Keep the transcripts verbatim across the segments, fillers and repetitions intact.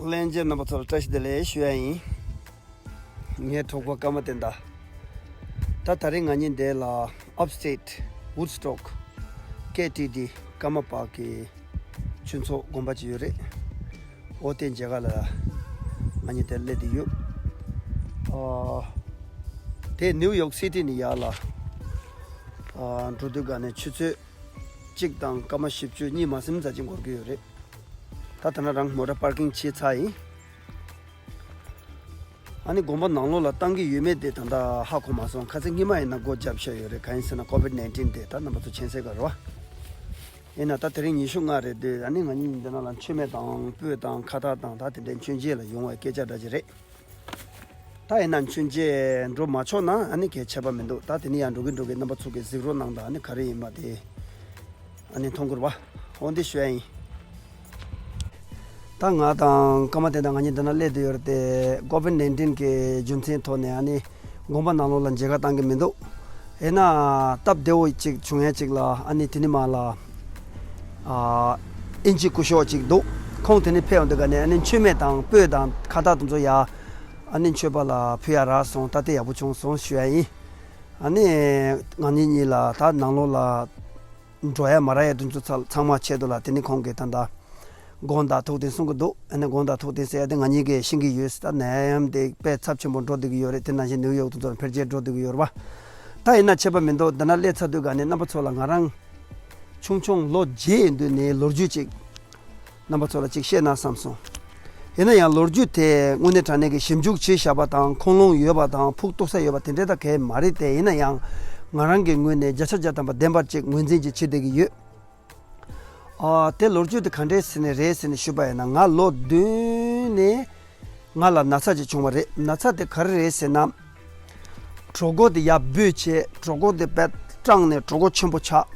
ལྷན་རྒྱས་རྣམ་པ་ཚོར་བཀྲ་ཤིས་བདེ་ལེགས་ཞུ་ཡ་ཡིན། ངའི་གྲོགས་པོ་ཀརྨ་བསྟན་དར། ད་ད་རེས་ང་གཉིས་འདིར་ལ་Upstate Woodstock ཀེ་ཊི་ཌི་ཀརྨ་པ་གི་ཆོས་ཚོགས་དགོན་པ་ཅིག་ཡོད་རེད། འོ་དེ་མཇལ་ཁ་ལ་ང་གཉིས་དེར་སླེབས་བསྡད་ཡོད། ཨ། དེ་ནིའུ་ཡོག་སི་ཊི་ནས་ཡར་ལ་ཨ་འགྲོ་དུས་ག་ནས་ཆུ་ཚོད་གཅིག་དང་སྐར་མ་བཞི་བཅུ་གཉིས་མ་ཟིན་ཙམ་ཅིག་འགོར་གྱི་ཡོད་རེད། ད་ད་ན་རང་མོ་ཊ་པར་ཀིང་བྱས་ཚར་ཡིན། ཨ་ནི་དགོན་པ་ནང་ལོགས་ལ་བཏང་གི་ཡོད་མེད་དེ་ད་ལྟ་ཧ་གོ་མ་སོང་། ཁ་སང་སྔོན་མ་ཡིན་ན་སྒོ་བརྒྱབ་བཞག་ཡོད་རེད། གང་ཡིན་ཟེར་ན་ཀོ་ཝིཌ་ནའིན་ཊིན་དེ་ད་རྣམ་པ་ཚོ་མཁྱེན་གསལ་ག་རེད་བ། ཡིན་ན་ད་དེ་རིང་ཉི་ཤུ་ལྔ་རེད་དུས། ཨ་ནི་ང་གཉིས་འདི་ནང་ལ་མཆོད་མེ་དང་སྤོས་དང་ཁ་བཏགས་དང་ད་དེ་འདྲའི་མཆོད་མཇལ་ལ་ཡོང་བའི་སྐད་ཆ་འདྲ་ཅིག་རེད། ད་ཡིན་ན་མཆོད་མཇལ་འགྲོ་མ་ཆོག་ན་ཨ་ནི་གལ་ཆེ་བ་མི་འདུག། ད་དེ་ནས་ཡང་འགྲོ་གི་འགྲོ་གི་རྣམ་པ་ཚོ་གི་གཟིགས་རོགས་གནང་དང་། ཨ་ནི་ག་རེ་ཡིན་པ་དེ་ཨ་ནི་མཐོང་གི་རེད་བ། འོ་འདི་ཞུ་ཡ་ཡིན། ད་ང་དང་ཀརྨ་བསྟན་དར་ང་གཉིས་འདི་ན་སླེབས་བསྡད་ཡོད་རེད་དེ། ཀོ་ཝིཌ་ནའིན་ཊིན་གི་རྒྱུ་མཚན་ཐོག་ནས་ཨ་ནི་དགོན་པ་ནང་ལོགས་ལ་མཇལ་ཁ་བཏང་གི་མི་འདུག། ཡིན་ན་སྟབས་བདེ་བོ་ཅིག་བྱུང་ཡ་ཅིག་ལ་ཨ་ནི་དེ་ནི་མ་ལ་ཨ་ཨིན་ཇི་སྐུ་ཞབས་ཅིག་འདུག། ཁོང་དེ་ནི་ཕེབས་ཡོང་དུས་ག་ནས་ཨ་ནི་མཆོད་མེ་དང་སྤོས་དང་ཁ་བཏགས་དེ་ཚོ་ཡ་ཨ་ནི་མཆོད་པ་ལ་ཕུལ་ཡ་རག་སོང་། ད་དེ་ཡག་པོ་བྱུང་སོང་ཞུ་ཡ་ཡིན། ཨ་ནི་ང་གཉིས་གཉིས་ལ་ད་ནང་ལོགས་ལ་འགྲོ་ཡ་མ་རག་ཡ་དེ་ཚོ་ཚ་ཚང་མ་ཆེད་དུ་ལ་དེ་ནི་ཁོང་གིས་ད་ལྟ་དགོངས་དག་ཐུགས་བདེན་གསུང་གི་འདུག། ཨ་ནི་དགོངས་དག་ཐུགས་བདེན་ཟེར་ཡ་དེ་ང་གཉིས་ཀས་ཤེས་ཀྱི་ཡོད། ད་ནད་ཡམས་དེ་དཔེ་ཚབས་ཆེན་པོ་འགྲོ་བསྡད་ཀྱི་ཡོད་རེད། དེ་ནང་བཞིན་ནིའུ་ཡོག་དེ་ཚོར་འཕེལ་རྒྱས་འགྲོ་བསྡད་ཀྱི་ཡོད་རེད་བ། ད་ཡིན་ན་ཁྱད་པར་མི་འདུག། འདི་ན་སླེབས་ཚར་དུས་ག་ནས་རྣམ་པ་ཚོ་ལ་ང་རང་ཆུང་ཆུང་ལོ་བརྒྱད་ཡིན་དུས་ནས་ལོ་རྒྱུས་ཅིག་རྣམ་པ་ཚོ་ལ་ཅིག་བཤད་ན་བསམ་སོང་། ཡིན་ན་ཡང་ལོ་རྒྱུས་དེ་དངོས་གནས་དྲང་གནས་ཀྱི་ཞིབ་འཇུག་བྱས་བཞག་པ་དང་ཁུངས་ལུང་ཡོད་པ་དང་ཕུགས་གཏུགས་ས་ཡོད་པ་དེ་འདྲའི་ད་གས་མ་རེད་དེ། ཡིན་ན་ཡང་ང་རང་གི་ངོས་ནས་བརྒྱ་ཆ་བརྒྱ་ཐམ་པ་བདེན་པར་ཅིག་ངོས་འཛིན་ཅིག་བྱེད་བསྡད་ཀྱི་ཡོད། ཨ། དེ་ལོ་རྒྱུས་དེ་ག་འདྲས་ཟེར་ནས་རེད་ཟེར་ནས་ཞུས་པ་ཡིན་ན། ང་ལོ་བདུན་ནས་ང་ལ་ན་ཚ་ཅིག་བྱུང་བ་རེད། ན་ཚ་དེ་ག་རེ་རེད་ཟེར་ན། གྲོད་ཁོག་དེ་ཡར་སྦོས་བྱས། གྲོད་ཁོག་དེ་དཔེ་སྐྲངས་ནས་གྲོད་ཁོག་ཆེན་པོ་ཆགས།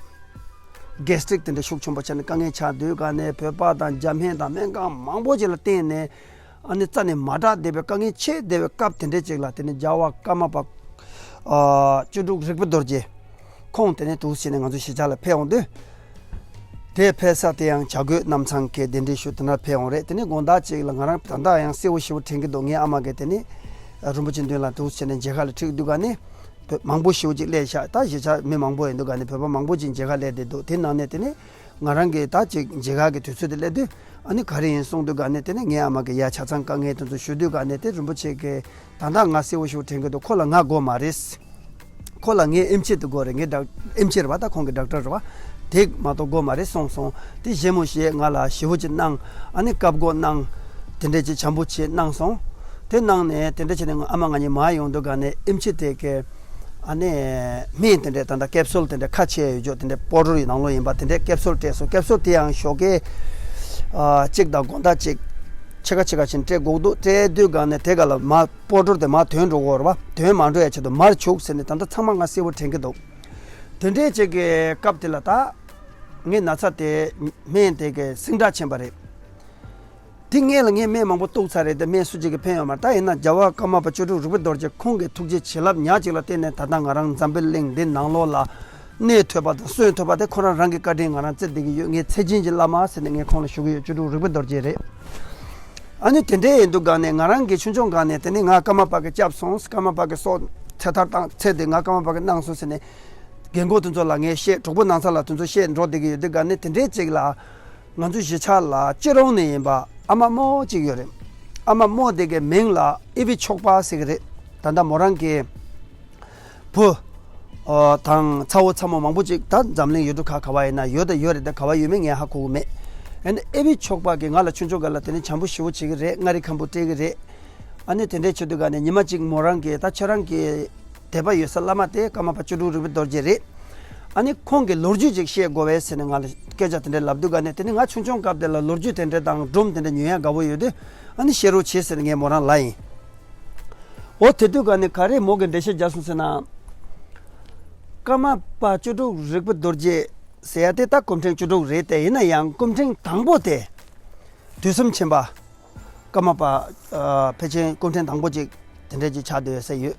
གེ་སི་ཊིག་དེ་འདྲ་ཤུགས་ཆེན་པོ་ཆགས་ནས་དཀའ་ངལ་ཆགས་དུས་ག་ནས་བོད་པ་དང་རྒྱ་སྨན་དང་སྨན་ཁང་མང་པོ་ཅིག་ལ་བསྟེན་ནས། ཨ་ནི་རྩ་ནས་མ་དྲག་བསྡད་པའི་དཀའ་ངལ་ཆེ་བསྡད་པའི་སྐབས་དེ་འདྲས་ཅིག་ལ། དེ་ནི་རྒྱལ་བ་ཀརྨ་པ་ཨ་བཅུ་དྲུག་རིག་པའི་རྡོ་རྗེ་ཁོང་དེ་ནས་འདུག་བྱས་ནས་ང་ཚོ་གཞིས་ཆགས་ལ་ཕེབས་འོང་དུས། དེ་ཕེབས་ས་དེ་ཡང་བྱ་རྒོད་གནམ་ཚང་གི་གདན་འདྲེན་ཞུ་དེ་ན་ཕེབས་འོང་རེད། དེ་ནས་དགོང་དག་ཅིག་ལ་ང་རང་ད་ལྟ་ཡང་གསལ་བོ་ཞེ་པོ་དྲན་གྱི་འདུག། ངའི་ཨ་མ་གིས་དེ་ནས་རིན་པོ་ཆེ་མདུན་ལ་འདུག་བྱས་ནས་མཇལ་ཁ་ལ་ཁྲིད་དུས་ག་ནས་བོད་མང་པོ་ཞེ་པོ་ཅིག་སླེབས་ཤག། ད་གཞིས་ཆགས་མི་མང་པོ་ཡིན་དུས་ག་ནས་བོད་པ་མང་པོ་ཅིག་མཇལ་ཁ་སླེབས་བསྡད་འདུག། དེ་ནང་ནས་དེ་ནས་ང་རང་གིས་ད་ཅིག་མཇལ་ཁ་གི་དུས་ཚོད་དེ་སླེབས་དུས། ཨ་ནི་ག་རེ་ཡིན་གསུངས་དུས་ག་ནས་དེ་ནས་ངའི་ཨ་མ་གིས་ཡ་ཆ་ཚང་དཀའ་ངལ་དེ་ཚོ་ཞུ་དུས་ག་ནས་དེ་རིན་པོ་ཆེ་གིས། ད་ལྟ་ང་གསལ་བོ་ཞེ་པོ་དྲན་གྱི་འདུག། ཁོ་ལ་ང་དགོས་མ་རེད། ཁོ་ལ་ངའི་ཨེམ་ཆི་དེ་དགོས་རེད། ངའི་ཌག་ཨེམ་ཆི་རེད་བ། ད་ཁོང་གི་ཌོག་ཊར་རེད་བ། དེ་མ་གཏོགས་དགོས་མ་རེད་གསུངས་སོང་། དེ་བཞད་མོ་བཞད། ང་ལ་ཞེ་པོ་ཅིག་གནང་། ཨ་ནི་བཀབ་བསྒོ་གནང་། དེ་འདྲས་ཅིག་བྱམས་པོ་བྱས་གནང་སོང་། དེ་གནང་ནས་དེ་འདྲས་བྱས་ནས་ང་ཨ་མ་ང་གཉིས་མར་ཡོང་དུས་ག་ནས་ཨེམ་ཆི་དེ་གའི་ཨ་ནི་སྨན་དེ་འདྲས་ད་ལྟ་ཀེབ་སུལ་དེ་འདྲས་ཁ་ཕྱེ་ཡོད་ཅོག་དེ་འདྲས་པའུ་ཌར་ཡི་ནང་ལོགས་ཡིན་པ། དེ་འདྲས་ཀེབ་སུལ་སྤྲད་སོང་། ཀེབ་སུལ་དེ་ཡང་ཞོགས་ཀས་ཨ་གཅིག་དང་དགོང་དག་གཅིག་ཕྱེད་ཀ་ཕྱེད་ཀ་བྱས་ནས་སྤྲད་དགོས་འདུག། སྤྲད་དུས་ག་ནས་དེ་ག་ལ་མར་པའུ་ཌར་དེ་མར་དོན་འགྲོ་གི་ཡོད་རེད་བ། དོན་མ་འགྲོ་ཡ་ཆེད་དུ་མར་བྱུགས་ཟེར་ནས་ད་ལྟ་ཚང་མ་ང་གསལ་བོ་དྲན་གྱི་འདུག། དེ་འདྲའི་ཅིག་གི་སྐབས་དེ་ལ་ད་ངའི་ན་ཚ་དེ་སྨན་དེ་གའི་ཟིང་དྲག་ཕྱིན་པ་རེད། དེ་སྔོན་ལ་ངས་སྨན་མང་པོ་བཏུགས་ཚར་རེད་དེ། སྨན་སུ་གཅིག་གིས་ཕན་ཡོད་མ་རེད། ད་ཡིན་ན་རྒྱལ་བ་ཀརྨ་པ་བཅུ་དྲུག་རིག་པའི་རྡོ་རྗེ་ཁོང་གི་ཐུགས་རྗེ་བྱིན་རླབས་ཉག་གཅིག་ལ་བརྟེན་ནས་ད་ལྟ་ང་རང་འཛམ་བུའི་གླིང་འདི་ནང་ལོགས་ལ་གནས་ཐུབ་པ་དང་གསོན་ཐུབ་པ་དེ་ཁོ་རང་རང་གི་བཀའ་དྲིན་ང་རང་བརྩི་བསྡད་ཀྱི་ཡོད། ངའི་ཚེ་སྦྱིན་གྱི་བླ་མ་ཟེར་ནས་ངས་ཁོང་ལ་ཞུ་གི་ཡོད། བཅུ་དྲུག་རིག་པའི་རྡོ་རྗེ་རེད། ཨ་ནི་དེ་འདྲའི་ཡིན་དུས་ག་ནས་ང་རང་གི་ཆུང་ཆུང་སྒང་ནས་དེ་ནི་ང་ཀརྨ་པ་གིས་བསྐྱབས་སོང་། ཀརྨ་པ་གིས་སྲོག་ཚེ་ཐར་བཏང་ཚེ་འདི་ང་ཀརྨ་པ་གིས་གནང་སོང་ཟེར་ནས་རྒན་གོག་དེ་ཚོ་ལ་ངས་བཤད། གྲོགས་པོ་ནང་ཚང་ལ་དེ་ཚོ་བཤད་འགྲོ་བསྡད་ཀྱི་ཡོད་དུས་ག་ནས་དེ་འདྲའི་ཅིག་ལ། ང་ཚོ་གཞིས་ཆགས་ལ་སྤྱིར་བཏང་ནས་ཡིན་པ་ཨ་མ་རྨོ་གཅིག་ཡོད་རེད། ཨ་མ་རྨོ་དེ་གའི་མིང་ལ་ཨེ་བི་ཆོག་པ་ཟེར་གི་རེད། ད་ལྟ་མོ་རང་གི་བུ་ཨ་དང་ཚ་བོ་ཚ་མོ་མང་པོ་ཅིག་ད་འཛམ་གླིང་ཡུལ་གྲུ་ཁག་ག་བ་ཡིན་ན་ཡོད་ད་ཡོད་རེད། ད་ག་བ་ཡོད་མེད་ངས་ཧ་གོ་གི་མེད། ཨ་ནི་ཨེ་བི་ཆོག་པ་གིས་ང་ལ་ཆུང་ཆུང་སྒང་ལ་དེ་ནི་བྱམས་པོ་ཞེ་པོ་བྱེད་གི་རེད། མངའ་རིས་ཁམ་བུ་སྤྲད་གི་རེད། ཨ་ནི་དེ་འདྲའི་བྱེད་དུས་ག་ནས་ཉི་མ་གཅིག་མོ་རང་གིས་ད་ཁྱེད་རང་གི་དད་པ་ཡོད་ས་བླ་མ་དེ་ཀརྨ་པ་བཅུ་དྲུག་རིག་པའི་རྡོ་རྗེ་རེད། ཨ་ནི་ཁོང་གི་ལོ་རྒྱུས་ཅིག་བཤད་དགོས་པས་ཟེར་ནས་ང་ལ་སྐད་ཆ་དེ་འདྲ་ལབ་དུས་ག་ནས་དེ་ནི་ང་ཆུང་ཆུང་སྐབས་དེ་ལ་ལོ་རྒྱུས་དེ་འདྲ་དང་སྒྲུང་དེ་འདྲ་ཉོན་ཡ་དགའ་བོ་ཡོད་དུས། ཨ་ནི་བཤད་རོགས་བྱེད་ཟེར་ནས་ངས་མོ་རང་ལབ་ཡིན། འོ་དེ་དུས་ག་ནས་ག་རེ་མོ་གིས་འགྲེལ་བཤད་རྒྱག་སོང་ཟེར་ན། ཀརྨ་པ་བཅུ་དྲུག་རིག་པའི་རྡོ་རྗེ་ཟེར་ཡ་དེ་ད་སྐུ་ཕྲེང་བཅུ་དྲུག་རེད་དེ། ཡིན་ན་ཡང་སྐུ་ཕྲེང་དང་པོ་དེ་དུས་གསུམ་མཁྱེན་པ་ཀརྨ་པ་ཨ་ཕལ་ཆེར་སྐུ་ཕྲེང་དང་པོ་ཅིག་དེ་འདྲ་ཅིག་ཆགས་བསྡད་ཡོད་ས་ཡོད།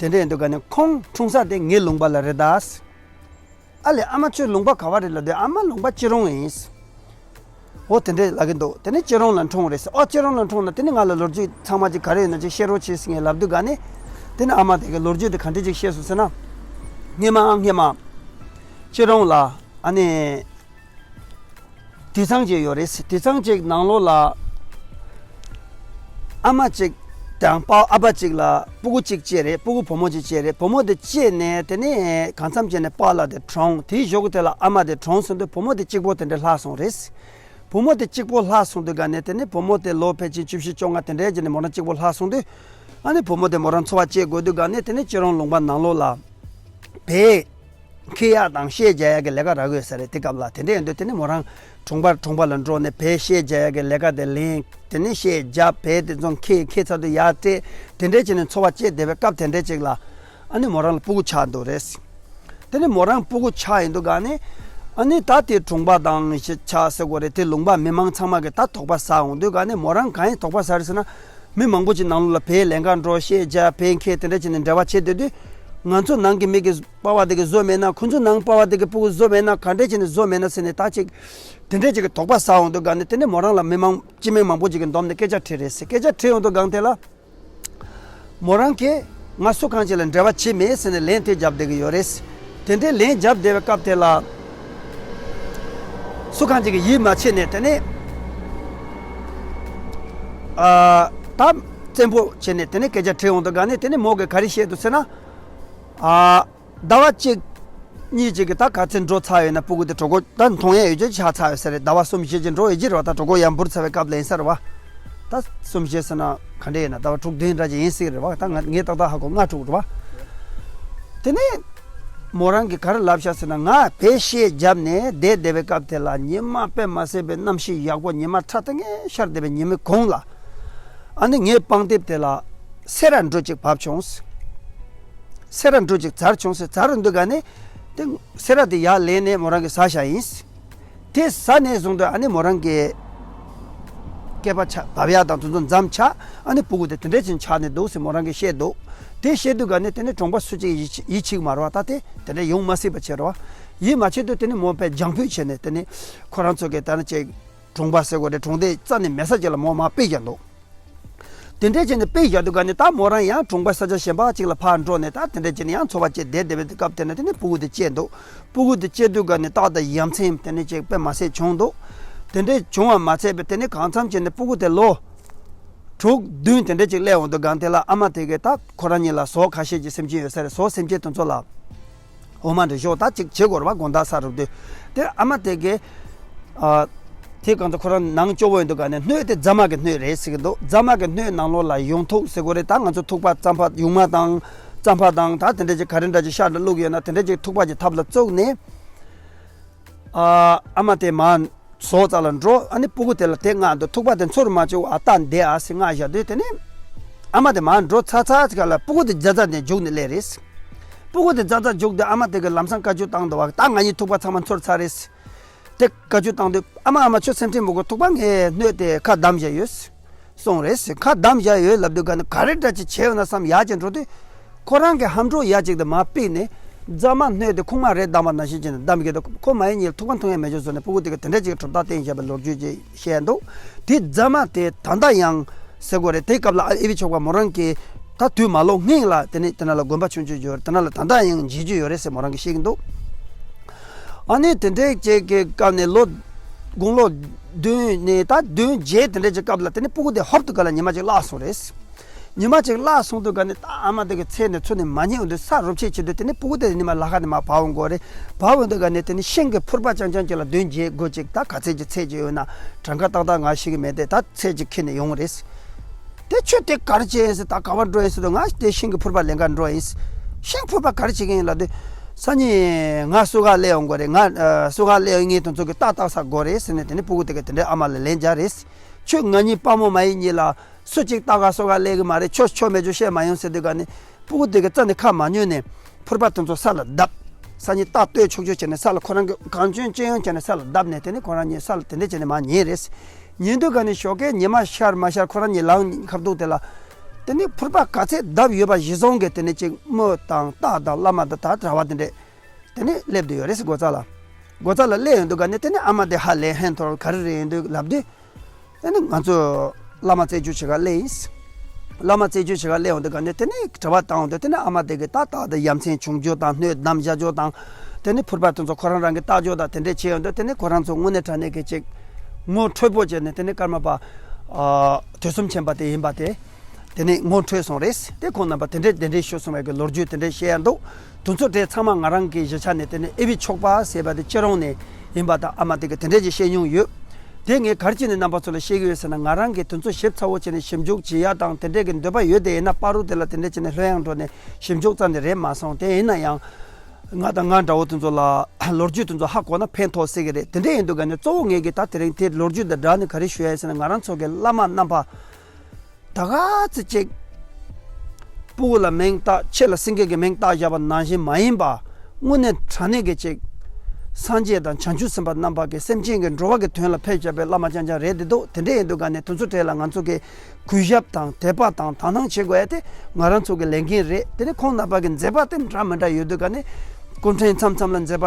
དེ་འདྲ་ཡིན་དུས་ག་ནས་ཁོང་འཁྲུངས་ས་དེ་ངའི་ལུང་པ་ལ་རེད་ད། ཨ་ལས་ཨ་མ་ཁྱོད་ལུང་པ་ག་བ་རེད་ལབ་དུས། ཨ་མ་ལུང་པ་སྤྱིར་བཏང་ཡིན། འོ་དེ་འདྲས་ལབ་ཀྱི་འདུག་དེ་ནས་སྐྱིད་རོང་ལ་འཁྲུངས་རེད་ཟེར། ཨོ་སྐྱིད་རོང་ལ་འཁྲུངས་ན་དེ་ནས་ང་ལ་ལོ་རྒྱུས་ཚང་མ་ཅིག་ག་རེ་ཡོད་ན་ཅིག་བཤད་རོགས་བྱེད་ཟེར་ངས་ལབ་དུས་ག་ནས། དེ་ནས་ཨ་མ་དེ་གི་ལོ་རྒྱུས་དེ་ག་འདྲས་ཅིག་བཤད་སོང་ཟེར་ན། སྔས་མ་ཨང་སྔས་མ། སྐྱིད་རོང་ལ། ཨ་ནི། དུད་ཚང་ཅིག་ཡོད་རེད། དུད་ཚང་ཅིག་ནང་ལོགས་ལ། ཨ་མ་ཅིག་དང་པ་ཨ་ཕ་ཅིག་ལ་སྤུ་གུ་གཅིག་སྐྱེས་རེད། སྤུ་གུ་བུ་མོ་ཅིག་སྐྱེས་རེད། བུ་མོ་དེ་སྐྱེས་ནས་དེ་ནས་གང་འཚམ་བྱས་ནས་པཱ་ལགས་དེ་གྲོངས། དེའི་གཞུག་གུ་དེ་ལ་ཨ་མ་དེ་གྲོངས་སོང་དུས་བུ་མོ་དེ་གཅིག་པོ་དེ་འདྲ་ལྷག་སོང་རེད། བུ་མོ་དེ་གཅིག་པོ་ལྷག་སོང་དུས་ག་ནས་དེ་ནས་བུ་མོ་དེ་ལོ་ཕལ་ཆེར་བཅུ་བཞི་བཅོ་ལྔ་དེ་འདྲའི་རྗེས་ནས་མོ་རང་གཅིག་པོ་ལྷག་སོང་དུས། ཨ་ནི་བུ་མོ་དེ་མོ་རང་འཚོ་བ་སྐྱེལ་དགོས་དུས་ག་ནས་དེ་ནས་སྐྱིད་རོང་ལུང་པ་ནང་ལོགས་ལ། བལ་འཁྱེར་ཡག་དང་ཤེལ་རྒྱག་ཡག་གི་ལས་ཀ་རག་གི་ཡོད་ས་རེད། དེ་སྐབས་ལ་དེ་འདྲ་ཡིན་དུས་དེ་ནས་མོ་རང་གྲོང་པར་གྲོང་པ་ལ་འགྲོ་ནས་བལ་ཤེལ་རྒྱག་ཡག་གི་ལས་ཀ་དེ་ལེན། དེ་ནས་ཤེལ་རྒྱབ། བལ་དེ་ཚོ་འཁྱེར། འཁྱེར་ཚར་དུས་ཡར་སྤྲད། དེ་འདྲས་བྱས་ནས་འཚོ་བ་སྐྱེལ་བསྡད་པའི་སྐབས་དེ་འདྲས་ཅིག་ལ། ཨ་ནི་མོ་རང་ལ་སྤུ་གུ་ཆགས་འདུག་རེད། དེ་ནས་མོ་རང་སྤུ་གུ་ཆགས་ཡིན་དུས་ག་ནས། ཨ་ནི་ད་དེ་གྲོང་པ་དང་ཆགས་ཟེར་དགོས་རེད། དེ་ལུང་པ་མི་མང་ཚང་མ་གི་ད་དོགས་པ་ཟ་འོང་དུས་ག་ནས་མོ་རང་གང་ཡིན་དོགས་པ་ཟ་རེད་ཟེར་ན། མི་མང་པོ་ཅིག་ནང་ལོགས་ལ་བལ་ལེན་ག་འགྲོ། ཤེལ་རྒྱག་བལ་འཁྱེར་དེ་འདྲ་བྱས་ནས་འབྲེལ་བ་བྱེད་སྡོད་དུས། ང་ཚོ་ནང་གི་མི་གི་པ་ཕ་དེ་གི་བཟོ་མེད་ན། ཁོ་ཚོ་ནང་པ་ཕ་དེ་གི་སྤུ་གུ་བཟོ་མེད་ན། ག་འདྲས་བྱས་ནས་བཟོ་མེད་ན་ཟེར་ནས་ད་ཅིག་དེ་འདྲས་ཅིག་གི་དོགས་པ་ཟ་འོང་དུས་ག་ནས་དེ་ནས་མོ་རང་ལ་མི་མང་སྤྱི་མི་མང་པོ་ཅིག་གི་འདོམས་ནས་སྐད་ཆ་དྲིས་རེད་ཟེར། སྐད་ཆ་དྲིས་འོང་དུས་གང་དེ་ལ། མོ་རང་གིས་ང་སུ་གང་ཅིག་ལ་འབྲེལ་བ་བྱེད་མེད་ཟེར་ནས་ལན་དེ་རྒྱབ་བསྡད་ཀྱི་ཡོད་རེད། དེ་འདྲའི་ལན་རྒྱབ་བསྡད་པའི་སྐབས་དེ་ལ། སུ་གང་ཅིག་གིས་ཡིད་མ་ཆེས་ནས་དེ་ནས། ཨ། ད་བཙན་པོ་བྱས་ནས་དེ་ནས་སྐད་ཆ་དྲིས་འོང་དུས་ག་ནས་དེ་ནས་མོ་གིས་ག་རེ་བཤད་འདུག་ཟེར་ན། ཨ། ཟླ་བ་གཅིག་གཉིས་ཅིག་གི་ད་ག་ཚོད་འགྲོ་ཚར་ཡོད་ན་སྤུ་གུ་དེ་གྲོད་ཁོག་ད་མཐོང་ཡས་ཡོད་ཅེས་ཆགས་ཚར་ཡོད་ས་རེད། ཟླ་བ་གསུམ་བཞི་ཅིག་འགྲོ་ཡོད་ཀྱི་རེད་བ། ད་གྲོད་ཁོག་ཡར་འབུར་ཚར་བའི་སྐབས་ལ་ཡིན་ས་རེད་བ། ད་གསུམ་བཞི་ཟེར་ན་ག་འདྲ་ཡིན་ན་ཟླ་བ་དྲུག་བདུན་འདྲ་ཅིག་ཡིན་སྲིད་རེད་བ། ད་ང་ངས་ཏག་ཏག་ཧ་གོ། ལྔ་དྲུག་རེད་བ། དེ་ནས་མོ་རང་གིས་ག་རེ་ལབ་ཤག་ཟེར་ན། ང་བལ་ཤེལ་རྒྱབ་ནས་བསྡད་བསྡད་པའི་སྐབས་དེ་ལ་ཉི་མ་དཔེ་མ་སྲིད་པའི་གནམ་གཤིས་ཡག་པོ། ཉི་མ་ཁྲ་ཏིང་ངེ་ཤར་བསྡད་པའི་ཉི་མའི་གུང་ལ། ཨ་ནི་ངའི་པང་གདན་དེ་ལ་སེ་ར་འབྲུ་ཅིག་བབས་བྱུང་། སེ་ར་འབྲུ་ཅིག་འཛར་བྱུང་ཟེར། འཛར་འདུག་ག་ནས་དེ་སེ་ར་དེ་ཡར་ལེན་ནས་མོ་རང་གིས་ཟ་བཞག་ཡིན། དེ་ཟ་ནས་བཟུང་སྟེ་ཨ་ནི་མོ་རང་གི་སྐེད་པ་ཆག་བབས་ཡག་དང་དེ་ཚོ་མཚམས་ཆག་ཨ་ནི་སྤུ་གུ་དེ་དེ་འདྲ་ཅིག་ཆགས་ནས་འདུག་ཟེར་མོ་རང་གིས་བཤད་འདུག་དེ་བཤད་དུས་ག་ནས་དེ་ནས་གྲོང་པ་སུ་གཅིག་ཡིད་ཆེས་ཡིད་ཆེས་མ་རེད་བ། ད་དེ་དེ་འདྲ་ཡོང་མ་སྲིད་པ་བྱས་རེད་བ། ཡིད་མ་ཆེས་དུས་དེ་ནས་མོ་དཔེ་རྒྱང་ཕུད་བྱས་ནས་དེ་ནས་ཁོ་རང་ཚོ་གི་ད་ནི་ཅིག་གྲོང་པ་ཟེར་དགོས་རེད། གྲོང་སྡེ་རྩ་ནས་མེད་ས་ཅིག་ལ་མོ་མར་ཕུད་བཞག་འདུག་དེ་འདྲས་བྱས་ནས་ཕུད་བཞག་དུས་ག་ནས་ད་མོ་རང་ཡང་གྲོང་པ་ས་ཆ་གཞན་པ་ཅིག་ལ་ཕར་འགྲོ་ནས་ད་དེ་འདྲས་བྱས་ནས་ཡང་འཚོ་བ་སྐྱེལ་བསྡད་བསྡད་པའི་སྐབས་དེ་ན་དེ་ནས་སྤུ་གུ་དེ་སྐྱེས་འདུག་སྤུ་གུ་དེ་སྐྱེས་དུས་ག་ནས་ཏག་ཏག་ཡ་མཚན་དེ་ནས་ཅིག་དཔེ་མ་སྲིད་བྱུང་འདུག་དེ་འདྲས་བྱུང་བ་མ་ཚད་པའི་དེ་ནས་གང་འཚམ་བྱས་ནས་སྤུ་གུ་དེ་ལོ་དྲུག་བདུན་དེ་འདྲས་ཅིག་སླེབས་འོང་དུས་ག་དེ་ལ་ཨ་མ་དེ་གས་ད་ཁོ་རང་གཉིས་ལ་ཟོག་ཁ་ཤས་ཀྱི་སེམས་ཅན་ཡོད་ས་རེད། ཟོག་སེམས་ཅན་དེ་ཚོ་ལ། འོ་མ་འདྲ་ཞོག་ད་ཅིག་བྱེད་དགོས་རེད་བ། དགོང་དག་ས་རུབ་དུས་དེ་ཨ་མ་དེ་གས། ཨ། དེ་གང་ཚོ་ཁོ་རང་ནང་སྐྱོ་བོ་ཡིན་འདུག་ག་ནས་སྣོད་དེ་རྫ་མ་གི་སྣོད་རེད་ཟེར་གི་འདུག་རྫ་མ་གི་སྣོད་ནང་ལོགས་ལ་ཡོང་ཐུག་ཟེར་དགོས་རེད། ད་ང་ཚོ་ཐུག་པ་རྩམ་པ་ཡུང་མ་དང་རྩམ་པ་དང་ད་དེ་འདྲ་ཅིག་ག་རེ་འདྲ་ཅིག་ཤར་འདྲ་བླུགས་ཡོད་ན་དེ་འདྲ་ཅིག་ཐུག་པ་གི་ཐབ་ལ་བཙུགས་ནས། ཨ། ཨ་མ་དེ་མར་ཟོག་རྩ་ལ་འགྲོ། ཨ་ནི་སྤུ་གུ་དེ་ལ་དེ་མངགས་འདུག་ཐུག་པ་དེ་འཚོལ་མ་བཅུག་ཨ་རྟག་བསྡད་ཨ་ཟེར་མངགས་བཞག་དུས་དེ་ནས་ཨ་མ་དེ་མར་འགྲོ་ཚར་ཚར་ཅིག་ལ་སྤུ་གུ་དེ་རྫ་རྫ་ནས་རྒྱུགས་ནས་སླེབས་རེད། སྤུ་གུ་དེ་རྫ་རྫ་རྒྱུགས་དུས་ཨ་མ་དེ་གིས་ལམ་སང་བཀའ་བཀྱོན་བཏང་འདུག་བ། ད་ང་གཉིས་ཐུག་པ་ཚང་མ་འཚོལ་ཚར་རེད། དེ་བཀའ་བཀྱོན་བཏང་དུས་ཨ་མ་ཨ་མ་ཁྱོད་སེམས་ཁྲལ་མི་དགོས། ཐུག་པ་ངའི་སྣོད་དེ་ཁ་བསྡམས་བཞག་ཡོད། སོང་རེད་ཟེར། ཁ་བསྡམས་བཞག་ཡོད་ལབ་དུས་ག་ནས་ག་རེ་འདྲ་ཅིག་བྱས་ཡོད་ན་བསམ་ཡག་ཅིག་འགྲོ་དུས། ཁོ་རང་གི་ཧམ་འགྲོ་ཡག་ཅིག་དེ་མར་ཕུད་ནས་རྫ་མ་སྣོད་དེ་ཁུག་མ་རེ་བསྡམས་པ་ནང་བཞིན་བྱས་ནས་བསྡམས་ཀྱི་འདུག་ཁོ་མ་ཡིན་ཉིད་ཐུག་པ་འཐུང་ཡག་མེད་ཅོག་བཟོས་ནས་སྤུ་གུ་དེ་ག་དེ་འདྲ་ཅིག་གྲུབ་རྟགས་བསྟན་བཞག་པའི་ལོ་རྒྱུས་ཅིག་བཤད་འདུག་དེ་རྫ་མ་དེ་ད་ལྟ་ཡང་ཟེར་དགོས་རེད། དེའི་སྐབས་ལ་ཨ་ཨེ་བི་ཆོས་པ་མོ་རང་གིས་ད་དུས་མ་ལོག་སྔོན་ལ་དེ་ནས་དེ་ན་ལ་དགོན་པ་ཆུང་ཆུང་ཡོད་རེད། དེ་ན་ལ་ད་ལྟ་ཡང་མཇལ་རྒྱུ་ཡོད་རེད་ཟེར་མོ་རང་གིས་བཤད་ཀྱི་འདུག་ཨ་ནི་དེ་འདྲའི་ཅིག་གི་སྐབས་ནས་ལོ་དགུང་ལོ་བདུན་ནས་ད་བདུན་བརྒྱད་དེ་འདྲ་ཅིག་སྐབས་ལ་དེ་ནས་སྤུ་གུ་དེ་ཧོབ་ཏེ་ག་ལ་ཉི་མ་ཅིག་བརླག་སོང་རེད། ཉི་མ་ཅིག་བརླག་སོང་དུས་ག་ནས་ད་ཨ་མ་དེ་གི་ཚེ་ནས་ཚུར་ནས་མ་རྙེད་འོང་དུས་ས་རུབ་ཆད་བྱེད་དུས་དེ་ནས་སྤུ་གུ་དེ་ཉི་མ་ལ་ཁ་ནས་མར་བབས་འོང་གི་རེད། བབས་འོང་དུས་ག་ནས་དེ་ནས་ཤིང་གི་ཕུར་པ་རྐྱང་རྐྱང་ཅིག་ལ་བདུན་བརྒྱད་དགུ་ཅིག་ད་ག་ཚད་ཀྱི་ཚད་ཅིག་ཡོད་ན་གྲངས་ཀ་ཏག་ཏག་ང་ཤེས་ཀྱི་མེད་དེ་ད་ཚད་ཅིག་ཁྱེར་ནས་ཡོང་རེད། དེ་ཁྱོད་དེ་ག་རེ་བྱས་ཡིན་ཟེར། ད་ག་པར་འགྲོ་ཡིན་ཟེར་དུས་ང་དེ་ཤིང་གི་ཕུར་པ་ལེན་ག་འགྲོ་ཡིན། ཤིང་ཕུར་པ་ག་རེ་བྱེད་ཀྱི་ཡིན་ལབ་དུས། སང་ཉིན་ང་སུ་ག་སླེབས་ཡོང་དགོས་རེད། ང་ཨ་སུ་ག་སླེབས་ཡོང་ངེས་དུས་ཚོད་ཀྱི་ཏག་ཏག་ས་དགོས་རེད་ཟེར་ནས་དེ་ནས་སྤུ་གུ་དེ་ག་དེ་འདྲའི་ཨ་མ་ལ་ལན་རྒྱག་རེད། ཁྱོད་ང་གཉིས་དཔའ་མོ་མ་ཡིན་གཉིས་ལ་སུ་གཅིག་ཏག་ག་སུ་ག་སླེབས་ཀྱི་མ་རེད། ཁྱོད་ཁྱོད་མེད་ཆོག་བཤད་མ་ཡོང་ཟེར་དུས་ག་ནས་སྤུ་གུ་དེ་ག་རྩ་ནས་ཁ་མ་ཉོན་ནས་ཕུར་པ་དེ་ཚོ་ས་ལ་བརྡབས། སང་ཉིན་ཏག་ཏག་ཆོག་ཆོག་བྱས་ནས་ས་ལ་ཁོ་རང་གི་གང་བྱོན་ཅི་ཡོང་བྱས་ནས་ས་ལ་བརྡབས་ནས་དེ་ནས་ཁོ་རང་གཉིས་ས་ལ་དེ་འདྲ་བྱས་ནས་མར་ཉལ་རེད། ཉལ་དུས་ག་ནས་ཞོགས་ཀས་ཉི་མ་ཤར་མ་ཤར་ཁོ་རང་གཉིས་ལངས་ཁ་ཐུག་དེ་ལ། དེ་ནས་ཕུར་པ་ག་ཚད་བརྡབས་ཡོད་པ་གཞི་བཟུང་གིས་དེ་ནས་ཅིག་དམོད་དང་རྟགས་དང་བླ་མ་དང་ད་གྲྭ་བ་དེ་འདྲས་དེ་ནས་སླེབས་བསྡད་ཡོད་རེད་ཟེར་སྒོ་རྩ་ལ། སྒོ་རྩ་ལ་སླེབས་ཡོང་དུས་ག་ནས་དེ་ནས་ཨ་མ་དེ་ཧ་ལས་ཧན་ཐོར་ག་རེ་རེད་ཡིན་འདུག་ལབ་དུས། དེ་ནས་ང་ཚོ་བླ་མ་རྩེ་རྒྱུག་བྱེད་ག་སླེབས་ཡིན། བླ་མ་རྩེ་རྒྱུག་བྱེད་ག་སླེབས་ཡོང་དུས་ག་ནས་དེ་ནས་དྲི་བ་བཏང་ཡོང་དུས་དེ་ནས་ཨ་མ་དེ་གིས་ཏག་ཏག་དེ་ཡ་མཚན་བྱུང་རྒྱུ་དང་སྣོད་བསྡམས་བཞག་རྒྱུ་དང་། དེ་ནས་ཕུར་པ་དེ་ཚོ་ཁོ་རང་རང་གིས་བཏགས་རྒྱུ་དང་དེ་འདྲས་བྱས་ཡོང་དུས་དེ་ནས་ཁོ་རང་ཚོ་དངོས་གནས་དྲང་གནས་ཀྱི་ཅིག་ངོ་འཕྲོད་པོ་བྱས་ནས་དེ་ནས་ཀརྨ་པ་ཨ་དུས་གསུམ་མཁྱེན་པ་དེ་ཡིན་པ་དེ། དེ་ནས་ངོ་འཕྲོད་སོང་རེད། དེ་ཁོང་རྣམ་པ་དེ་འདྲས་དེ་འདྲས་ཞུས་སོང་བའི་གི་ལོ་རྒྱུས་དེ་འདྲས་བཤད་ཡ་འདུག་དེ་ཚོ་དེ་ཚང་མ་ང་རང་གི་གཞིས་ཆགས་ནས་དེ་ནས་ཨེ་བི་ཆོས་པ་ཟེར་བ་དེ་སྐྱིད་རོང་ནས་ཡིན་པ་དང་ཨ་མ་དེ་གིས་དེ་འདྲས་ཅིག་བཤད་མྱོང་ཡོད། དེ་ངས་ག་རེ་བྱས་ནས་རྣམ་པ་ཚོ་ལ་བཤད་ཀྱི་ཡོད་ཟེར་ན། ང་རང་གིས་དེ་ཚོ་ཞིབ་ཚགས་པོ་བྱས་ནས་ཞིབ་འཇུག་བྱེད་ཡ་དང་དེ་འདྲས་ཀྱི་འདོད་པ་ཡོད་དེ་ཡིན་ན་པ་རུ་དེ་ལ་དེ་འདྲས་བྱས་ནས་ལྷོད་ཡངས་འགྲོ་ནས་ཞིབ་འཇུག་རྩ་ནས་རེད་མ་སོང་། དེ་ཡིན་ན་ཡང་། ང་དང་ང་འདྲ་བོ་དེ་ཚོ་ལ་ལོ་རྒྱུས་དེ་ཚོ་ཧ་གོ་ན་ཕན་ཐོགས་སྲིད་ཀྱི་རེད། དེ་འདྲ་ཡིན་དུས་ག་ནས་གཙོ་བོ་ངས་ཀྱི་ད་དེ་རིང་དེ་ལོ་རྒྱུས་དང་སྦྲགས་ནས་ག་རེ་ཞུ་ཡ་ཡིན་ཟེར་ན། ང་རང་ཚོ་གི་བླ་མ་རྣམ་པ་ད་ག་ཚོད་ཅིག་སྤུ་གུ་ལ་མིང་བཏགས། ཆེ་ལ་སེང་གེ་གི་མིང་བཏགས་བཞག་པ་ནང་བཞིན་མ་ཡིན་པ། དངོས་གནས་དྲང་གནས་ཀྱི་ཅིག་སངས་རྒྱས་དང་བྱང་ཆུབ་སེམས་དཔའ་རྣམ་པ་གི་སེམས་ཅན་གྱི་འགྲོ་བ་གི་དོན་ལ་ཕེབས་བཞག་པའི་བླ་མ་རྐྱང་རྐྱང་རེད། དེ་འདུག་དེ་འདྲ་ཡིན་དུས་ག་ནས་དེ་ཚོ་གྲས་ལ་ང་ཚོ་གི་གུས་ཞབས་དང་དད་པ་དང་དག་སྣང་བྱེད་དགོས་ཡ་དེ་ང་རང་ཚོ་གི་ལས་འགན་རེད། དེ་ནས་ཁོང་རྣམ་པ་གི་མཛད་པ་དེ་འདྲ་མི་འདྲ་ཡོད་དུས་ག་ནས་སྐུ་ཕྲེང་མཚམས་མཚམས་ལ་མཛད་པ་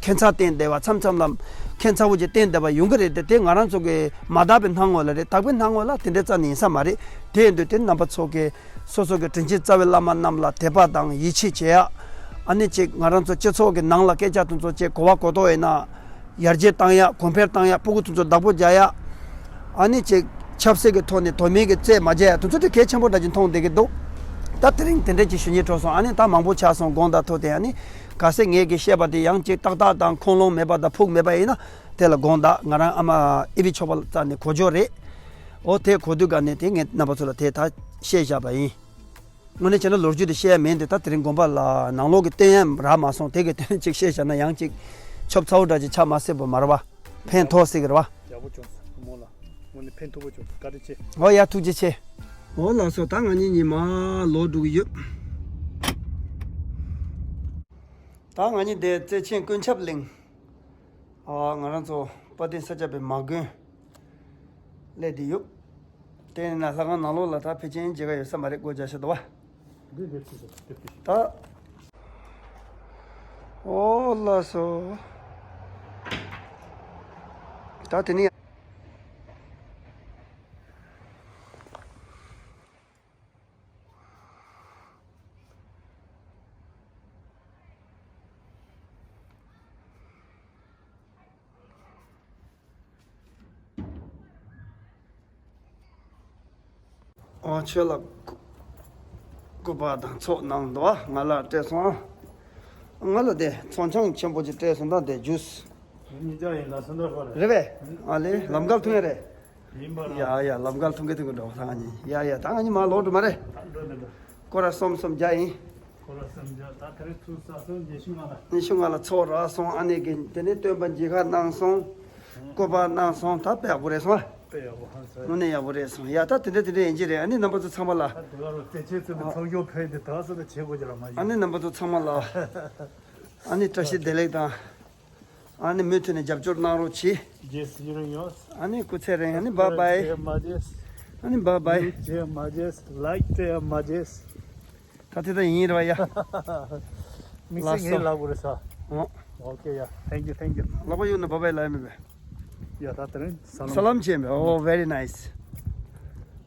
ཁྱད་མཚར་བསྟན་བསྡད་པ། མཚམས་མཚམས་ལ་ཁྱད་མཚར་པོ་ཅིག་བསྟན་བསྡད་པ་ཡོང་གི་རེད་དེ། དེ་ང་རང་ཚོ་གི་མ་དག་པའི་སྣང་ངོ་ལ་རེད། དག་པའི་སྣང་ངོ་ལ་དེ་འདྲའི་རྩ་ནས་ཡིན་ས་མ་རེད། དེ་ཡིན་དུས་དེ་རྣམ་པ་ཚོ་གི་སོ་སོ་གི་དྲིན་ཅན་རྩ་བའི་བླ་མ་རྣམས་ལ་དད་པ་དང་ཡིད་ཆེས་བྱེད་ཡ། ཨ་ནི་ཅིག་ང་རང་ཚོ་སྤྱི་ཚོགས་ཀྱི་ནང་ལ་སྐད་ཆ་དེ་ཚོ་ཅིག་གོ་བ་གོ་རྟོགས་ཡོད་ན། ཡར་རྒྱས་བཏང་ཡ། གོང་འཕེལ་བཏང་ཡ། སྤུ་གུ་དེ་ཚོ་བདག་པོ་རྒྱག་ཡ། ཨ་ནི་ཅིག་ཆབ་སྲིད་ཀྱི་ཐོག་ནས་དོ་མེད་ཀྱི་རྩོད་མ་རྒྱག་ཡ་དེ་ཚོ་དེ་གལ་ཆེན་པོ་འདྲ་ཅིག་མཐོང་བསྡད་ཀྱི་འདུག་ད་དེ་རིང་དེ་འདྲ་ཅིག་ཞུ་སྙིང་བྲོ་སོང་། ཨ་ནི་ད་མང་པོ་ཆགས་སོང་དགོངས་དག་ཐུགས་བདེ། ཨ་ནི་གལ་སྲིད་ངས་ཀྱི་བཤད་པ་དེ་ཡང་ཅིག་ཏག་ཏག་དང་ཁུངས་ལུང་མེད་པ་དང་ཕུགས་མེད་པ་ཡིན་ན་དེ་ལ་དགོངས་དག་ང་རང་ཨ་མ་ཨེ་བི་ཆོས་པ་རྩ་ནས་གོ་ཆོད་རེད། འོ་དེ་གོ་དུས་ག་ནས་དེ་ངས་རྣམ་པ་ཚོ་ལ་དེ་ད་བཤད་བཞག་པ་ཡིན། དངོས་གནས་བྱས་ན་ལོ་རྒྱུས་དེ་བཤད་ཡ་མིན་ཏེ། ད་དེ་རིང་དགོན་པ་ལ་ནང་ལོགས་ཀྱི་སྟོན་ཡ་རག་མ་སོང་། དེ་གི་སྟོན་ཅིག་བཤད་བཞག་ན་ཡང་ཅིག་ཆོབ་ཚ་བོ་འདྲ་ཅིག་ཆགས་མ་སྲིད་པ་མ་རེད་པ། ཕན་ཐོགས་སྲིད་ཀྱི་རེད་པ། ཡག་པོ་བྱུང་སོང་མོ་ལ། དངོས་གནས་ཕན་ཐོགས་པོ་བྱུང་སོང་། བཀའ་དྲིན་ཆེ། འོ་ཡ་ཐུགས་རྗེ་ཆེ། འོ་ལགས་སོ། ད་ང་གཉིས་ཉི་མ་ལོག་འགྲོ་གི་ཡོད། ད་ང་གཉིས་དེ་བརྩེ་ཆེན་ཀུན་ཁྱབ་གླིང་། ཨ་ང་རང་ཚོ་དཔལ་ལྡན་ས་སྐྱ་པའི་མ་དགོན་སླེབས་བསྡད་ཡོད། དེ་ཡིན་ན་ལྷ་ཁང་ནང་ལོགས་ལ་ད་ཕལ་ཆེར་མཇལ་ཁ་ཡོད་ས་མ་རེད། སྒོ་རྒྱག་ཤག་འདུག་པ། འདི་འདིར་ཅི་ཟེར་དེ་དེ་ཞིག་ད། འོ་ལགས་སོ། ད་དེ་ནི། ཨོ་ཁྱོད་ལ་སྐུ་སྐུ་པར་དང་ཚོགས་གནང་འདུག་ང་ལ་སྤྲད་སོང་། ང་ལ་དེ་ཚོང་ཆང་ཆེན་པོ་ཅིག་སྤྲད་སོང་། ད་དེ་ཇུས། ཉིན་ཅག་ཡིན་ལ་སུ་འདྲ་ཧོ་རེད། རེད་པས། ཨ་ལེ་ལམ་ཁར་འཐུང་ཡ་རེད། ཡིན་པ་ལ། ཡ་ཡ་ལམ་ཁར་འཐུང་གི་འཐུང་གི་འགྲོ་ད་ང་གཉིས། ཡ་ཡ་ད་ང་གཉིས་མར་ལོག་འགྲོ་མ་རེད། འགྲོ་འགྲོ་འགྲོ། སྐོར་ར་གསུམ་གསུམ་རྒྱག་ཡིན། སྐོར་ར་གསུམ་རྒྱག་ད་ག་རེ་ཚུར་ས་སོང་ཉི་ཤུ་ལྔ་ལ། ཉི་ཤུ་ལྔ་ལ་ཚོགས་རག་སོང་། ཨ་ནེ་གི་དེ་ནས་སྟོན་པ་མཇལ་ཁ་གནང་སོང་། སྐུ་པར་གནང་སོང་། ད་དཔེ་ཡག་པོ་རེད་སོང་། དཔེ་ཡག་པོ་ཧང་སང་། དངོས་གནས་ཡག་པོ་རེད་སོང་། ཡ་ད་དེ་འདྲ་དེ་འདྲ་ཡིན་གྱི་རེད། ཨ་ནི་རྣམ་པ་ཚོ་ཚང་མ་ལ། ད་དུ་བ་རོ་བརྩེ་ཆེན་ཚོ་ནས་ཚོགས་ཞུགས་ཕེབས་ཏེ་ད་སོ་ད་བྱེད་དགོས་ཀྱི་ར་མ་ཡིན། ཨ་ནི་རྣམ་པ་ཚོ་ཚང་མ་ལ། ཨ་ནི་བཀྲ་ཤིས་བདེ་ལེགས་དང་། ཨ་ནི་མུ་མཐུད་ནས་རྒྱབ་སྐྱོར་གནང་རོགས་གྱིས། རྗེས་སུ་ཡི་རང་ཡོད། ཨ་ནི་སྐུ་ཚེ་རིང་། ཨ་ནི་བཱའི་བཱའི། བྱས་མ་རྗེས། ཨ་ནི་བཱའི་བཱའི། བྱས་མ་རྗེས། ལའིཀ་བྱས་མ་རྗེས། ད་དེ་ད་ཡིན་རེད་བ་ཡ། དམིགས་བསལ་ངའི་ལགས་སོ། ལབ་དགོས་རེད་ས། ཨོ། ཨོ་ཀེ་ཡ། Thank you, thank you. ལག་པ་གཡུག་ན་བཱའི་བཱའི་ལབ་ཡ་མེད་པས། ཡ་ད་དེ་རིང་ས་ལམ། ས་ལམ་བྱས་མེད། Oh, very nice.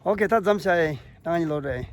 ཨོ་ཀེ་ད་མཚམས་བཞག་ཡིན། ད་ང་གཉིས་ལོག་འགྲོ་ཡིན།